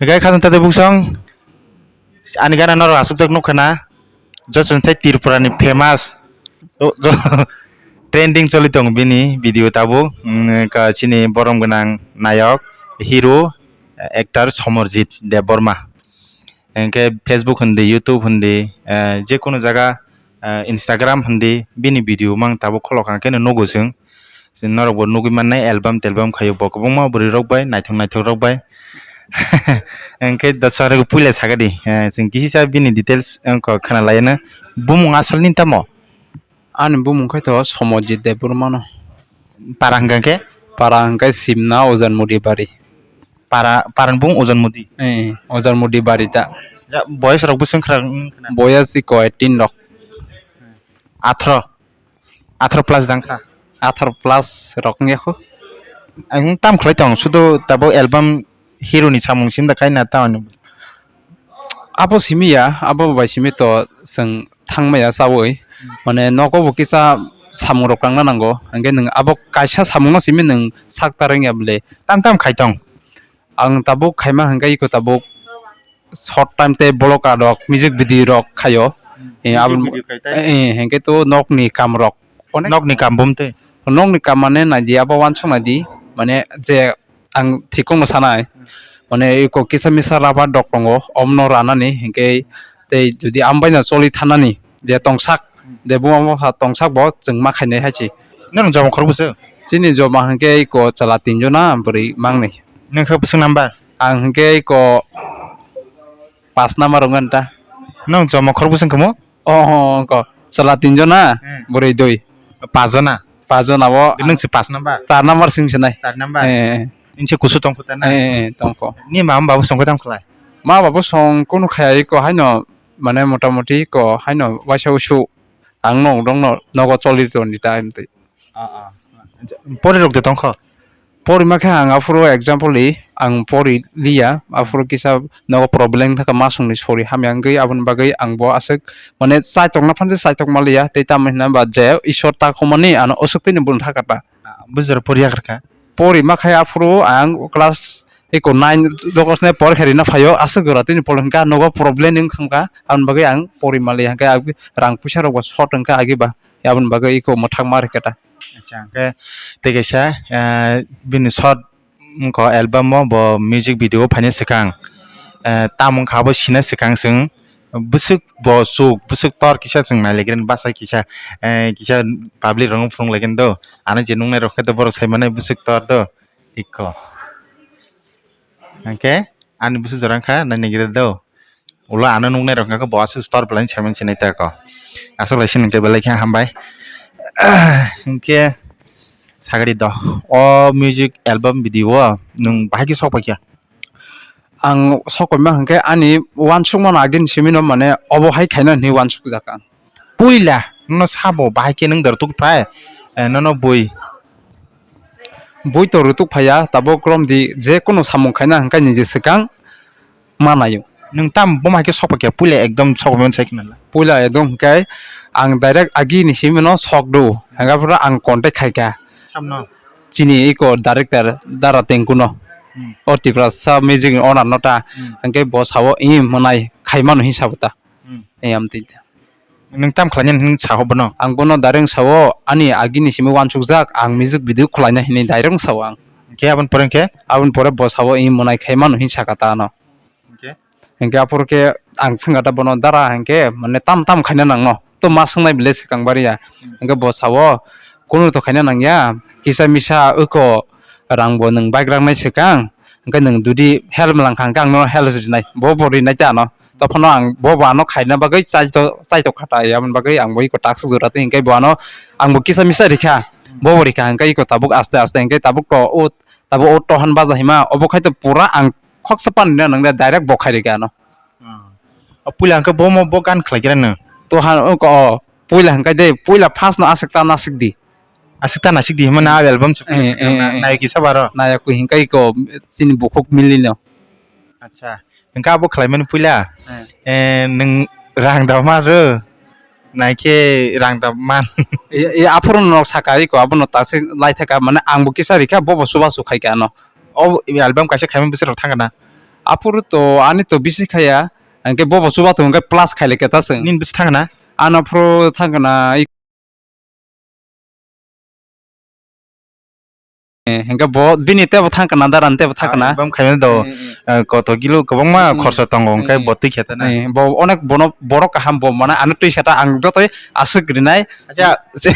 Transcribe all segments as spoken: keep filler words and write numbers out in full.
Gai khajang tade buksong ani gana norok asukjak nukha na. Jochon sai Tripura ni famous. Jo-, jo-, trending choli tong bini video tabuk. Mm, ka chini borom gwnang nayok, hero, actor Somorjit Debbarma. Hinkhe Facebook hindi, YouTube hindi, eh, jekunu jaga, eh, Instagram hindi, bini video mang tabuk khulok kha khe nugo chwng. Chwng norokbo nugwi mannai, album telbum khaio bo kwbangma bwrwi rok bai, naithok naithok rok bai. Hinkhe da chwng puila sakadi, eh, chwng kisa bini details wngkha khana laina. Bumung asalni tamo? Ani bumung khe to Somojit Debbarma no. Para hwnkha khe? Para hwnkhe Simna Ojan Mudi Bari. Para, para ni bumung Ojan Mudi? Eh, Ojan Mudi Bari ta. Ya, boyes rok bwswk wngkha, wngkha na? Boyes iko eighteen rok. Athro? Athro plus dang kha? Athro plus rok wngya kho. Ang tam khlai tong, sudu tabuk album hero ni samung sim da khai na ta hwnwi. Abo simi ya, abo bai simi to chwng thang maya chaui. Mane nogo bo kisa samung rok tangna nango. Hwnkhe nwng abo kaisa samung no simi nwng sak ta rwngya bwle. Tam tam khai tong. Ang tabuk khaima hwnkhe iko tabuk short time tei vlog rok, music video rok khaio. Eh, music aboni video khai tai? Eh, eh, hwnkhe to nokni kam rok. Onek nokni kam bum tei? Nokni kam mane naidi abo uansuk naidi. Mane je ang thikung no sanai. Mane iko kisa misa rubber dok tongo, omno ranani, hinkhe tei jodi ambai no choli thanani, je tongsak, je buma bupha tongsak bo chwng ma khainai hai se. Nang jomo khorok bwswk? Chini joma hinkhe iko chwla tinjona, bwrwi mangnwi. Nang khe bwswk number? Ang hinkhe iko pas number wngkha ta. Nang jomo khorok bwswk wngkha mo? Oh, oh, oh, ko. Chwla tinjona, hmm, bwrwi dui. Pajona? Pajona bo. Nwng se pas number? Char number sing se nai. Char number? Eh, eh. Nwng se kusu tongkho ta na? Eh, eh, tongkho. Ni mama babu songkho tamo khlai? Ma babu song kunu khaya iko haino, mane motamoti iko haino waisa usu ang nog dong no nogo choli toni ta himtwi. Ah, ah. Pori rok de tongkho? Porima khe ang aphuru example di, ang pori liya, aphuru kisa nogo problem thaka masungni sori hamya wngwi, aboni bagwi ang bo aswk, mane, chaitokna phan se chaitok maliya, tei tamo hinna ba je Ishwar ta khumani ano aswk tini bun thaka ta. Ah, bujor pori yakarkha? Porima khe aphuru ang class eko nine dokos ne porikha rina phaio, aswk gora tini polo hwnkha nogo problem wng thangkha, aboni bagwi ang pori maliya, hwnkhe rang puisa rok bo short wngkha agi ba. Aboni bagwi iko mwthangma rikha ta. Acha, hwnkhe tei kaisa, eh, bini short wngkha album o bo music video o phaina swkang, eh, tamo wngkha abo sina swkang chwng bwswk bo chuk bwswk tor kisa chwng nailaikhe bachai kisa, eh, kisa public rokno phunuk laikhe do ano je nuknai rok khe do borok sai mannai bwswk tor do iko. Hwnkhe ani bwswk jora wngkha nainaigra do. Ulo ano nuknai rok wngkha khe bo aswk store belai saiman sinai ta kho. Aswk lai sini hwnkhe belai khe hambai. Hwnkhe sagri do. O music album video o nwng bahai khe sok paikha? Ang sok paima hwnkhe ani uansukmano agini simi no mane obo hai khaina hinwi uansukjak ang. Puila nono sabo bahai khe nwng da rwtuk phai, eh, nono bui. Bui to rwtuk phaiya, tabuk romdi je kunu samung khaina hwnkhe niji swkang manaio. Nwng tam bomo hai khe sok paikha, puila ekdom sok paimani sai khna la. Puila ekdom hwnkhe ang direct agi ni simi no sok do, hwnkhe phuru ang contact khaikha. Samno? Chini iko director Dara Tengku no. Hmm. O Tiprasa music ni owner no ta. Hmm. Hwnkhe bo sao, "Ih, mwnai khaimano," hinwi sabo ta. Hmm. Eyam twi. Nwng tam khlainani hwnwi saho bono? Ang bono direct sao, ani agini simi uansukjak, ang music video khwlaina hinwi direct sao ang. Hwnkhe aboni pore hwnkhe? Aboni pore bo sao, "Ih, mwnai khaimano," hinwi saka ta ano. Hwnkhe? Hwnkhe aphuru khe ang swngkha ta bono, "Dara," hwnkhe, mane, "tam tam khaina nangno? To ma swngnai bele swkang bariya." Hmm. Hwnkhe bo sao, "Kunu to khaina nangya, kisa misa wko rang bo nwng bike rangnai swkang, hwnkhe nwng jodi help langkha hwnkhe ang nono help rinai," bo bo rinai ta ano. Tokhono ang bo bo ano khaina bagwi chaito-, chaitok kha ta, aboni bagwi ang bo iko takswk jora twi hwnkhe bo ano ang bo kisa misa rikha, bo bo rikha hwnkhe iko tabuk aste aste hwnkhe tabuk to o, tabuk o tohan baja hima obo khai to pura ang khoksa pan rina nang de direct bo khai rikha ano. Ah. O puila hwnkhe bo mo bo gan khlai khe nang? To han o ko, o puila hwnkhe de puila first no aswk ta nasik di. Aswk ta nasik di hima na album chukui eh, eh, eh. Nayok kisa baro? Nayok hwnkhe iko chini bukhuk mili no. Acha. Hwnkhe abo khlaimani puila? Eh. Eh, nwng rang da ma rw? Naikhe rang da man. E, e, aphuru no saka iko, abono ta se lai thaka, mane ang bo kisa rikha, bo bo chubachu khai kha ano. O album kaisa khaimani bwswk rok thang kana? Aphuru to ani to bisi khaya, hwnkhe bobo chuba to hwnkhe plus khailai khe ta chwng. Nini bisi thangna? Ano phuru thangna. Eh, hwnkhe bo bini tebo thangkana, darani tebo thangkana. Ah, bam khaina do, eh, eh, eh, koto kilo kwbangma, hmm, khorsa tongo, hwnkhe, eh, bo twi khe tana. Eh, bo onek bono borok kaham bo mana ano twi khe ta ang jotoi aswk rinai. Acha, se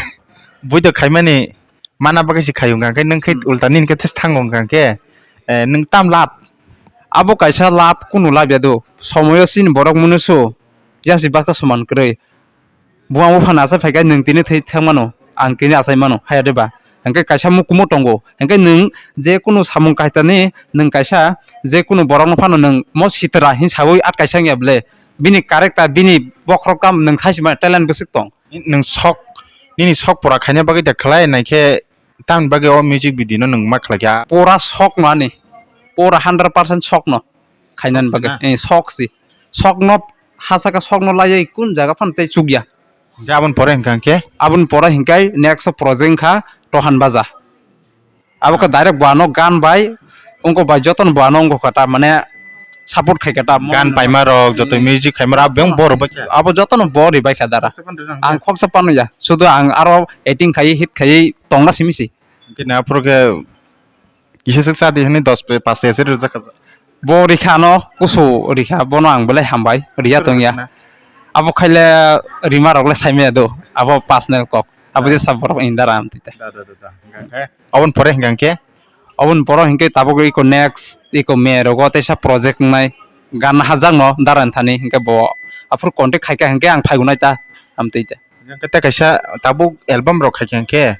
buido khaimani mana bagwi se khayo hwnkha khe nwng khe, hmm, ulta nini khe thango hwnkha khe, eh, nwng tam lab. Abo kaisa lab kunu lab ya do. Somoyo chini borok mwnwi su. Yasi baksa soman kwrwi. Buang buphang achai phaikhe nwng tini thwi thangmano, ang tini achai mano, haya de ba? Hwnkhe kaisa mukumu tongo. Hwnkhe nwng je kunu samung kaitani nwng kaisa je kunu borokno phano nwng mo sitra hin sawi at kaisa wngya bwle? Bini character, bini bokhorok tam nwng saisi mano, talent bwswk tong. Nwng sok, nini sok pura khaina bagwi da khlai naikhe tamni bagwi o music video no nwng ma khlai kha? Pura sok no ani, pura hundred percent sok no khainani bagwi. Sok si na? Eh, sok si. Sok no, ha saka sok no laiwi kun jaga phano tei chukya. Hwnkhe aboni pore hwnkha hwnkhe? Aboni pore hwnkhe next project wngkha Tohan Baja. Abo khe direct bo ano gan bai, wngkok bai jotono bo ano wngkha ta, mane support khai kha ta. Gan paima rok, joto music khaima rok, abo bebak bo rwbai kha. Abo jotono bo rwbai kha dara. Khoroksa phano rwjak. Ang khoroksa phano ya, sudu ang aro acting khai, hit khai tongna simi si. Hwnkhe na aphuru khe kisa swk cha di hwnwi dos pe-, pas ta se rwjak kha. Bo rikha ano kusu rikha, bono ang belai hambai, riya tongya. Abo khaile rima rok le saimaya do, abo personal kok, abo je sab borok indara amtwi ta. Da, da, da, da. Hwnkhe, aboni pore hwnkha khe? Aboni pore hwnkhe tabuk iko next, iko May rogo teisa project wngnai, gan hajak no daran thani, hwnkhe bo aphuru contact khaikha hwnkhe ang phaigunai ta, amtwi ta. Hwnkhe tei kaisa tabuk album rok khaikha hwnkhe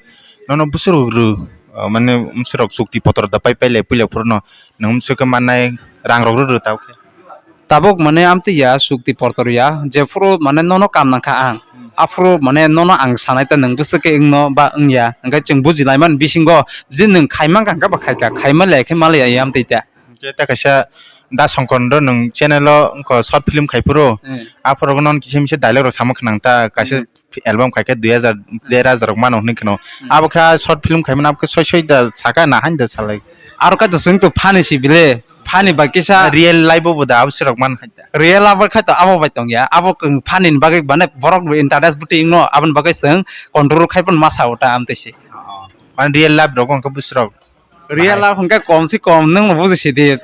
nono bwswk rw, o, mane bwswk rok chukti potro da pai pailai puila phuru no nwng bwswk khe mannai rang rok rw rw tabuk khe? Tabuk mane amtwi ya chukti potro ya, jephuru mane nono kam nangkha ang, hmm, aphuru mane nono ang sanai ta nwng bwswk khe wngno ba wngya, hwnkhe chwng bujilaimani bisingo je nwng khai mankha hwnkhe ba khaikha, khai manlai khe manlaiya amtwi ta. Hwnkhe tei kaisa Da Songkor no nwng channel o wngkha short film khai phuru, hmm, aphuru nono kisa misa dialogue rok sama khnang ta, kaisa, hmm, album khai khe dui hajar, der hajar rok mano hwnwi kheno. Hmm. Abo khe short film khai mano, abo khe soi soi da saka na hain da salai. Aro kaisa chwng to funny si bile, funny bai kisa. Real life o bo da abo sirok man hai da. Real abo khai to abo bai tong ya, abo funny ni bagwi mane borok bo interest bwtwi wngno, aboni bagwi chwng control khai phano ma sa o ta amtwi si. Oh. Mane real life rok wngkha bwswk rok. Real life hwnkhe kom se kom nwng bo buji si di.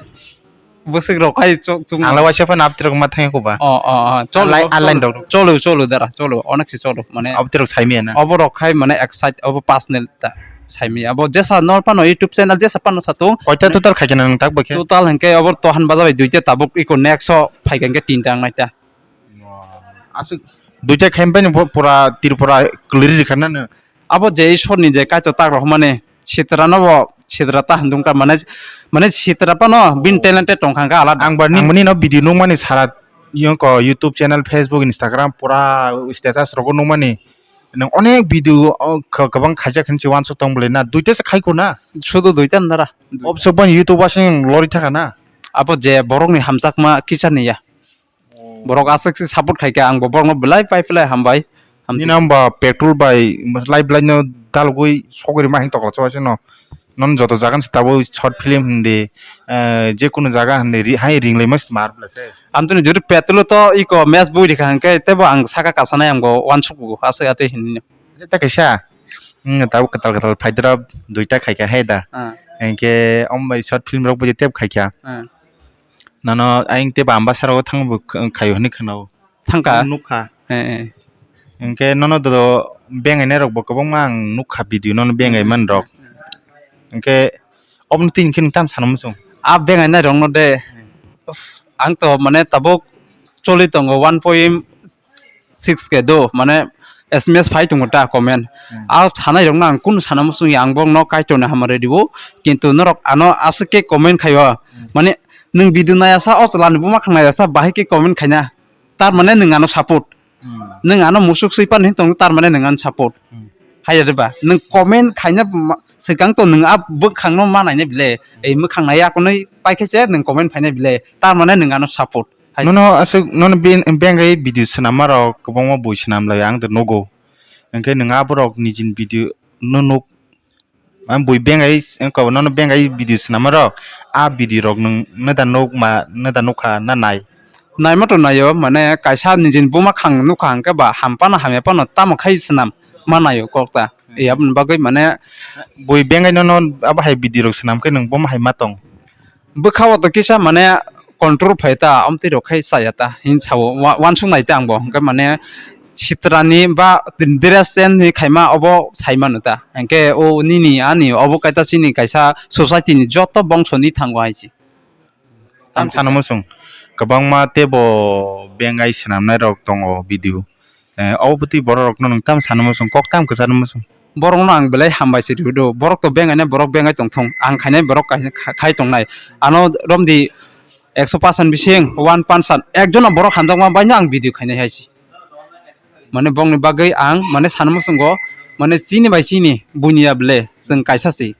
Bwswk rok khai chuk chuk. Ang la waisa phano abtwrok ma thangya koba. Oh, oh, oh. Cholo, online, online cholo, rok. Cholo, cholo, dara, cholo, onek se cholo, mane. Abtwrok saimaya na? Obo rok khai mane excite, obo personal ta saimaya. Abo jesa nor phano YouTube channel jesa phano satung. Koita total khai khe nang tak bo khe? Total hwnkhe obo Tohan Baja bai duita, tabuk iko next o phai khe hwnkhe tinta wngnai ta. Aswk duita khai phai ni pura Tripura kwlwi rikha na no? Abo je Ishwar ni je Kaitor tak rok mane sitra no bo sitra ta handung ta mane, mane sitra phano bini talented tongkha hwnkhe alada. Ang ba nini no video nukmani sara yongko YouTube channel, Facebook, Instagram pura status rogo nukmani nwng onek video o kwbang khaijak hinwi uansuk tong bwlai na, duita se khai kho na? Sudu duita ndara. Obswk bani YouTube wasing lori thaka na? Abo je borok ni hamjakma kisa ni ya. Oh. Borok aswk se support khai khe, ang bo borokno belai pai belai hambai. Hamti. Nini hwnba petrol bai mwslai belai no dalogwi sogwi rima hing tokla chwng no. Non joto jaga se tabuk short film hindi, eh, je kunu jaga hindi ri-, hai ringlaima se mar bwlai se. Amtwini jori petrol to iko match bui rikha hwnkhe tebo ang saka kasanai ang bo uansukgo aswk atwi hinwi. Acha ta kaisa, hmm, tabuk kwtal kwtal phaidra duita khaikha hai da. Ah. Hwnkhe omo bai short film rok bo tep khaikha. Ah. Nono ayang tei bamba sara o thang bo khaio hinwi khwnao. Thangkha? Nukha. Eh, eh. Hwnkhe nono do bengainai rok bo kwbangma ang nukha video nono bengai man rok. Hwnkhe obono tini khe nwng tamo sana muchung? A bengainai rokno de. Ang to mane tabuk choli tongo one point six K do, mane S M S phai tongo ta comment. Hmm. A sanai rokno ang kunu sana muchung ya, ang bokno Kaitorni hamari riwo, kintu norok ano aswk khe comment khaio. Hmm. Mane nwng video naya sa, o chwla ni buma khang naya sa, bahai khe comment khaina. Tar mane nwng ano support. Hmm. Nwng ano musuk swi pan hin tong, tar mane nwng ano support. Hmm. Haiya de ba? Nwng comment khaina ma-, swkang to nwng a bwkhang no ma naina bile. Hmm. Ei mwkhang naya konwi pai khe se nwng comment phaina bile. Tar mane nwng ano support. Hai. Nono aswk, nono ben-, bengai video swnamma rok kwbangma bui swnam lai ang do nugo. Hwnkhe nwng aborok nijini video no nuk. Ang bui bengai, wngkha nono bengai video swnammarok, a video rok nwng neda nukma, neda nukha na nai? Naima to naio, mane kaisa nijini buma khang nukha hwnkhe ba ham phano hamya phano tamo khai swnam ma naio kok ta. Hmm. Aboni bagwi mane bui bengai nono abo hai video rok swnam khe nwng buma hai ma tong? Bwkha o to kisa mane control phai ta, amtwi rok khai chaya ta, hin sao, wa-, wansuk nai ta ang bo. Hwnkhe mane sitrani ba dress change ni khaima obo sai mano ta. Hwnkhe o nini ani obo kaita chini kaisa society ni joto bongso ni thango hai se. Tam sano muchung, kwbangma teibo bengai swnamnai rok tongo video. Eh, obo bwtwi borok rokno nwng tam sano muchung, kok tam kwcharno muchung? Borokno ang belai hambai se rw do. Borok to bengainai, borok bengai tongthung. Ang khainai borok khai, khai, khai tongnai. Ano romdi ekso percent bising one percent ekjono borok hamjakma baino ang video khainai hai se. Mane bongni bagwi ang mane sano muchungo mane chini bai chini buini ya ble chwng kaisa se.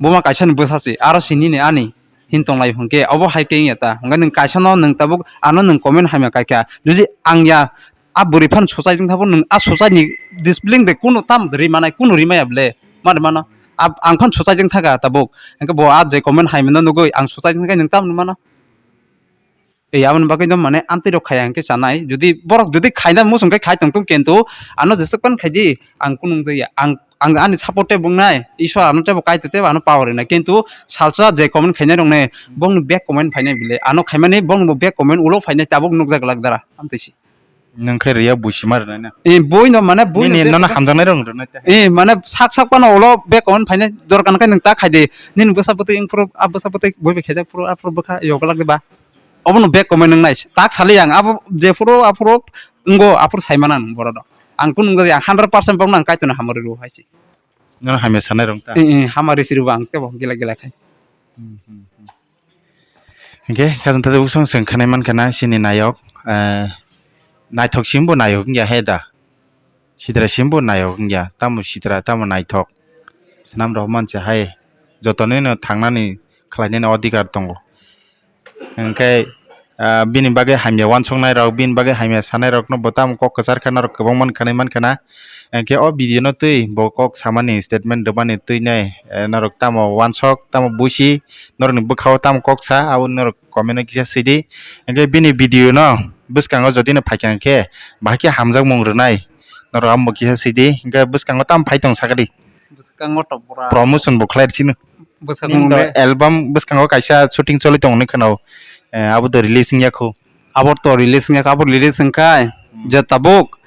Buma kaisa ni bwsa se, aro sini ni ani hin tonglai hwnkhe, obo hai khe wngya ta? Hwnkhe nwng kaisa no nwng tabuk ano nwng comment hamya kaikha. Jodi ang ya a bwrwi phano suchai tong thabo, nwng a suchai ni discipline de kunu tam ri manai, kunu ri maya ble, ma ri mano? Ab-, ang phano suchai tong thaka tabuk. Hwnkhe bo a je comment haimano nugui ang suchai tong thaka nwng tam ri mano? Ei, aboni bagwi no mane amtwi rok khaya hwnkhe chanai. Jodi borok jodi khaina muchung khe khai tong tong, kintu ano jeswk pan khai di, ang kunu wng jakya. Ang, ang ani support tei bwngnai, Iswar ano tei bo Kaitor tei bo ano power rwnai. Kintu salsa je comment khainai rok ne, bongni back comment phainai bile. Ano khaimani bongni bo back comment ulo phainai tabuk nukjak glak dara. Amtwi si. Nwng khe riya buisi ma rwnai na? Eh, boi no mane boi no nini back nono comment hamjaknai rok rwnai te. Eh, mane sak sak pano ulo back comment phainai dorkar khe nwng ta khai di. Nini bwsa bwtwi wng phuru, a bwsa bwtwi boi bai khaijak phuru, a phuru bwkha yoglak di ba. Obono back comment wngnai. Tak sali ang abo jephuru aphuru wngo aphuru saimana ang borok no. Ang kunu wngjak ya hundred percent borok no ang Kaitor no hamari rw hai se. Nono hamya sanai rwng ta? Eh, eh, hamari si rw ang tebo gila gila khai. Hmm, hmm, hmm. Hingke khajang tata usong song khanai mankha na sini nayok, eh, naithok simbo nayok wngya he da. Sitra simbo nayok wngya. Tamo sitra tamo naithok. Swnam rok manse hai jotonino thangnani khlainani odhikar tongo. Hingke, ah, bini bagwi hamya wansuknai rok, bini bagwi hamya sanai rokno bo tamo kok kwchar kha, norok kwbangma khanai mankha na. Hingke o video no twi bo kok samani statement rwmani twi nai, eh, norok tamo wansok, tamo buisi, norokni bwkhao tamo kok sa, abo norok comment o kisa sidi. Hingke bini video no bwskango jodi no phaikha hingke, bahai khe hamjakmung rwnai, norok amo kisa sidi. Hingke bwskango tamo phai tong sakadi. Bwskango to pura promotion bo khlai sino. Bwskango nini do mungde album bwskango kaisa shooting choli tongni khwnao, eh, abo do release wngya kho. Abo to release wngya kho, abo release wngkai. Hmm. Je tabuk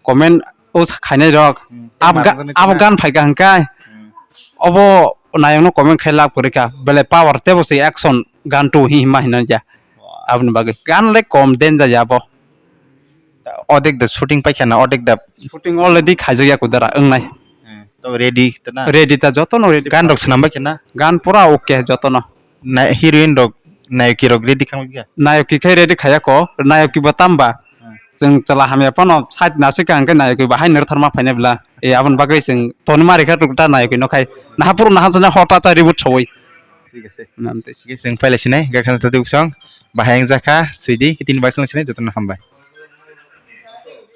comment o khainai rok. Hmm. Abo ga-, abo gan phaikha hingkai. Hmm. Obo nayokno comment khai lab kwrwikha. Bele power tebo se action gan tu hi hima hinanja. Wow. Aboni bagwi gan le kom danger ya abo. Odek da shooting paikha na, odek da. Shooting already khaijak ya kudara wngnai. Hmm. To ready to na? Ready ta jotono ready. Gan rok swnam bai khe na? Gan pura okay jotono. Na heroine rok, nayoki rok ready khang ya? Nayoki khai ready khaya ko, nayoki bo tamba. Hmm. Chwng chwla hamya phano side nasika hwnkhe nayoki bo hai nirwtharma phainai bwla. E aboni bagwi chwng toni mari kha rwkta nayoki no khai. Naha phuru naha jana hota ta reboot sawi. Thik ase. Nam tei. Thik ase, chwng pailai sinai, gakhan ta duk song. Bahai wngjakha, swidi, tini bai song sinai, jotono hambai.